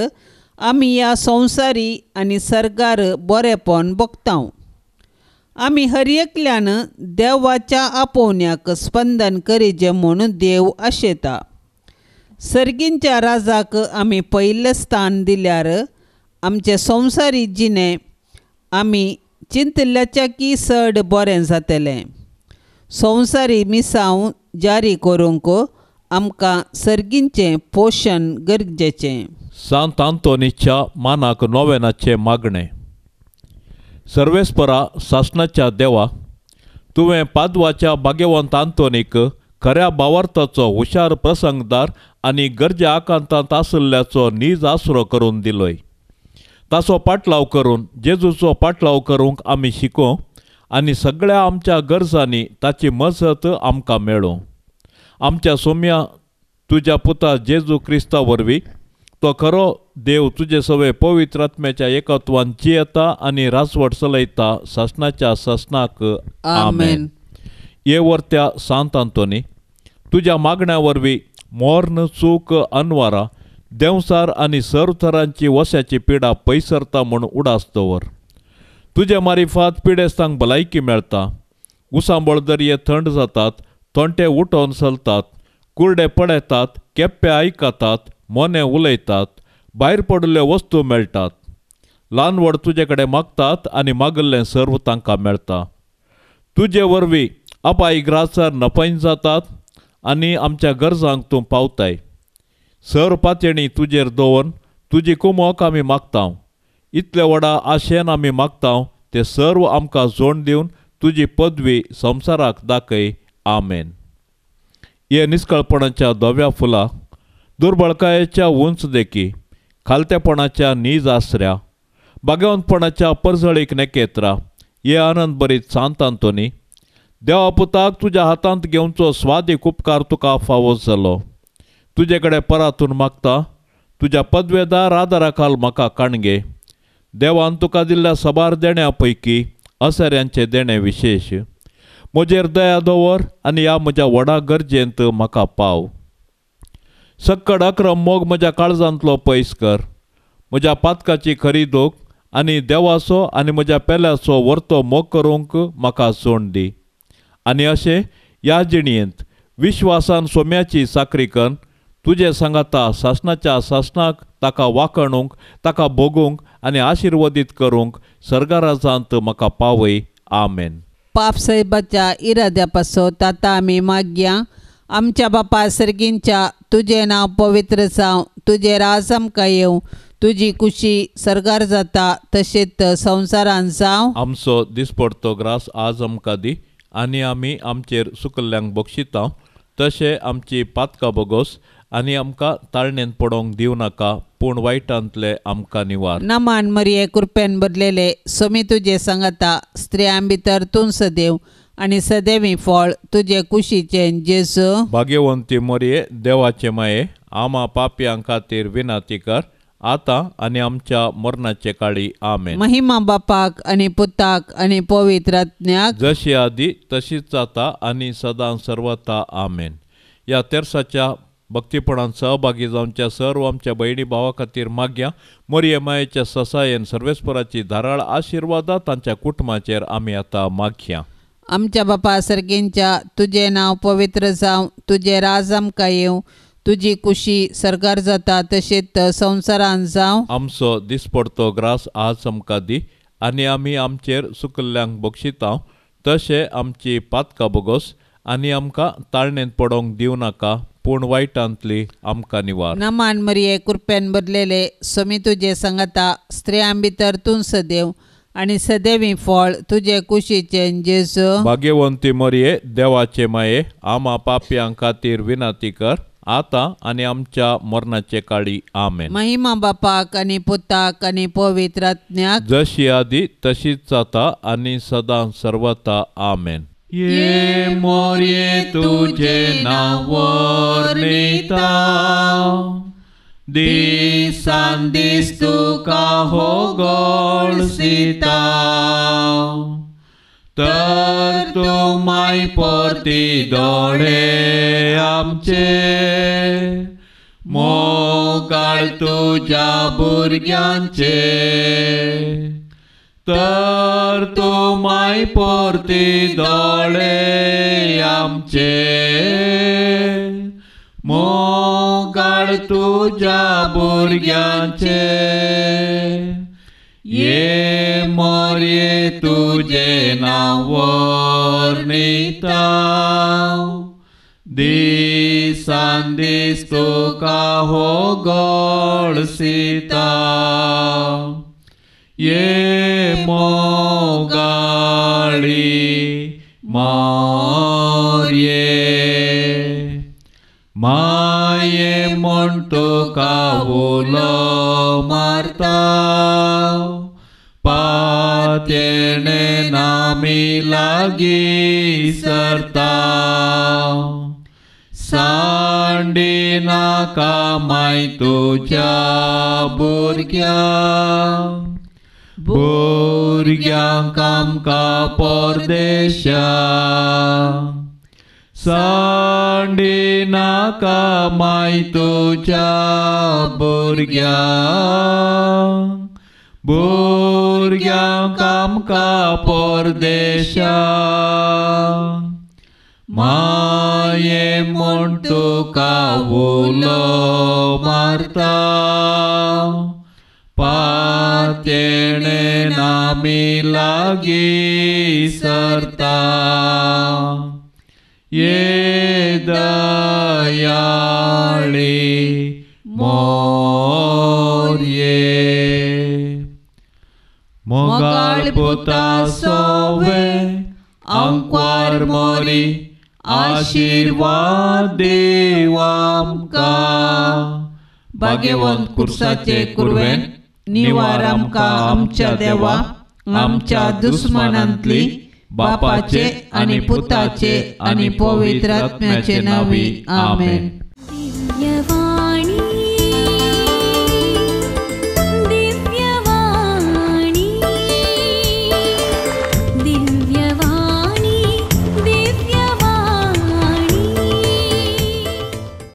आमी ह्या संवसारी आनी सर्गार बरेपण भोगता. आमी हर एकल्यान देवाच्या आपोवण्याक स्पंदन करीजे म्हूण देव आशेता. सर्गींच्या राजाक आमी पयलें स्थान दिल्यार आमचे संवसारी जिणें आमी चिंतल्याच्या की चड बरें जातलें. संवसारी मिसांव जारी करूंक आमकां सर्गींचें पोशण गरजेचें. सांत आंतोनीच्या मानाक नोवेनाचें मागणें. सर्वेस्परा सासणाच्या देवा, तुवें पादवाच्या भाग्यवंत आंतोनीक खऱ्या भावार्थाचो हुशार प्रसंगदार आनी गरजे आकांतांत आशिल्ल्याचो नीज आसरो करून दिलोय. ताचो पाटलाव करून जेजूचो पाटलाव करूंक आमी शिकों आनी सगळ्या आमच्या गरजांनी ताची मजत आमकां मेळूं. आमच्या सोम्या तुज्या पुता जेजू क्रिस्ता वरवीं तो खरो देव तुजे सवे पवित्र आत्म्याच्या एकत्वान जियेता आनी राजवट चलयता सासणाच्या सासणाक. आमेन. ये वर्त्या सांत आंतोनी, तुज्या मागण्या वरवीं मोर्न चूक अनवारा देंवसार आनी सर्व थरांची वस्याची पिडा पयसरता म्हूण उडास दवर. तुजे मारिफात पिडेस्तांक भलायकी मेळटा, उसांबळ दर्ये थंड जातात, तोंटे उठोवन चलतात, कुर्डे पळयतात, केप्पे आयकतात, मोने उलयतात, भायर पडिल्ल्यो वस्तू मेळटात. ल्हान व्हड तुजे कडेन मागतात आनी मागिल्लें सर्व तांकां मेळटा. तुजे वरवीं अपाय ग्रासार नपैन जातात आनी आमच्या गरजांक तूं पावताय. सर्व पातयेणी तुजेर दवरून तुजी कुमोक आमी मागता. इतले व्हडा आशेन आमी मागता ते सर्व आमकां जोड दिवन तुजी पदवी संवसाराक दाखय. आमेन. हे निस्कळपणाच्या धव्या फुलां, दुर्बळकायेच्या उंच देखी, खालतेपणाच्या नीज आसऱ्या, भाग्यवंतपणाच्या परजळीक नेकेत्रा, हे आनंद बरीत सांत आंतोनी, देवा पुताक तुज्या हातांत घेवचो स्वादीक उपकार तुका फावो जालो. तुजे कडेन परातून मागता तुज्या पदवेदार आदारा खाल म्हाका काणगे. देवान तुका दिल्ल्या सबार देण्या पैकी असऱ्यांचें देणें विशेश. म्हजेर दया दवर आनी ह्या म्हज्या व्हडा गरजेंत म्हाका पाव. सक्कड अक्रम मोग म्हज्या काळजांतलो पयस कर. म्हज्या पातकाची खरी दोख आनी देवाचो आनी म्हज्या पेल्याचो वर्तो मोग करूंक म्हाका सोंड दी. आनी अशें ह्या जिणयेंत विश्वासान सोम्याची साकरी करून तुजे सांगाता सासणाच्या सासणाक ताका वाखणूंक, ताका भोगूंक आनी आशिर्वादीत करूंक सर्गाराजांत म्हाका पावय. आमेन. पाप साहेबाच्या इराद्या पासत आतां आमी मागया. आमच्या बापा सर्गींच्या, तुजें नांव पवित्र जावं, तुजें राज आमकां येवं, तुजी कुशी सर्गार जाता तशेंच संवसारान जावं. आमचो दिसपडतो ग्रास आज आमकां दी आनी आमी आमचेर सुकल्ल्यांक बक्षिता तशें आमची पातकां बोगोस आनी आमकां ताळणेन पडोवंक दिवं नाका, पूण वायटांतले आमकां निवार. नमान मरिये, कृपेन भरलेले, सोमी तुजे सांगाता, स्त्रियां भितर तूं सदैव आनी सदैवी फळ तुजे कुशीचें जेजू. भाग्यवंती मरिये, देवाचे माये, आमा पापयां खातीर विनंती कर आतां आनी आमच्या मरणाचे काळी. आमेन. महिमा बापाक आनी पुताक आनी पवित्र आत्म्याक, जशी आदी तशीच जाता आनी सदां सर्वता. आमेन. ह्या तेर्साच्या भक्तीपणान सहभागी जावच्या सर्व आमच्या भयणी भावा खातीर मागया. मरिये मायेच्या ससायेन सर्वेस्पराची धाराळ आशिर्वादा तांच्या कुटुंबाचेर आमी आतां मागया. आमच्या बापा सर्गींच्या, तुजें नांव पवित्र जावं, तुजें राज आमकां येवं, तुजी कुशी सर्गार जाता तशेंच संवसारान जावं. आमचो दिसपडतो ग्रास आज आमकां दी आनी आमी आमचेर सुकल्ल्यांक बक्षिता तशें आमची पातकां बोगोस आनी आमकां ताळणेंत पडोवंक दिवं नाका, पूण वायटांतली आमकां निवार. नमान मरिये, कृपेन भरलेले, सोमी तुजे सांगाता, स्त्रियां भितर तूं सदैव आनी सदैवी फळ तुजे कुशीचें जेजू. भाग्यवंती मरिये, देवाचे माये, आमा पापयां खातीर विनंती कर आतां आनी आमच्या मरणाचे काळी. आमेन. महिमा बापाक आनी पुताक आनी पवित्र आत्म्याक, जशी आदी तशीच जाता आनी सदां सर्वता. आमेन. ये मोरये तुझे नांव वर्णिता, दिसान दीस तुका होगळसिता, तर तूं माय परती दोळे आमचे, मोगाळ तुज्या भुरग्यांचे, तर तूं माय परती दोळे आमचे, मोगाळ तुज्या भुरग्यांचे. ये मोरये तुजें नांव वर्णिता, दिसान दीस तुका होगळसिता, ये मोगाळी मोरये, माये म्हण तुका उलो मारता, पातयेणे नामी लागीं सरता, सांडी नाका माय तुज्या भुरग्यांक भुरग्यांक आमकां परदेशा सांडी नाका माय तुज्या भुरग्यांक भुरग्यांक आमकां परदेशा माये म्हूण तुका उलो मारता पातेणे नामी लागीं सरता ये दयाळी मोरये मोगाळ पुता सोवे आंकवार मोरी आशीर्वाद देव आमकां भाग्यवंत कुर्साचे कुरवेन निवार आमकां आमच्या देवा आमच्या दुस्मानांतली बापाचे आनी पुताचे आनी पवित्र आत्म्याचे नांवी आमेन.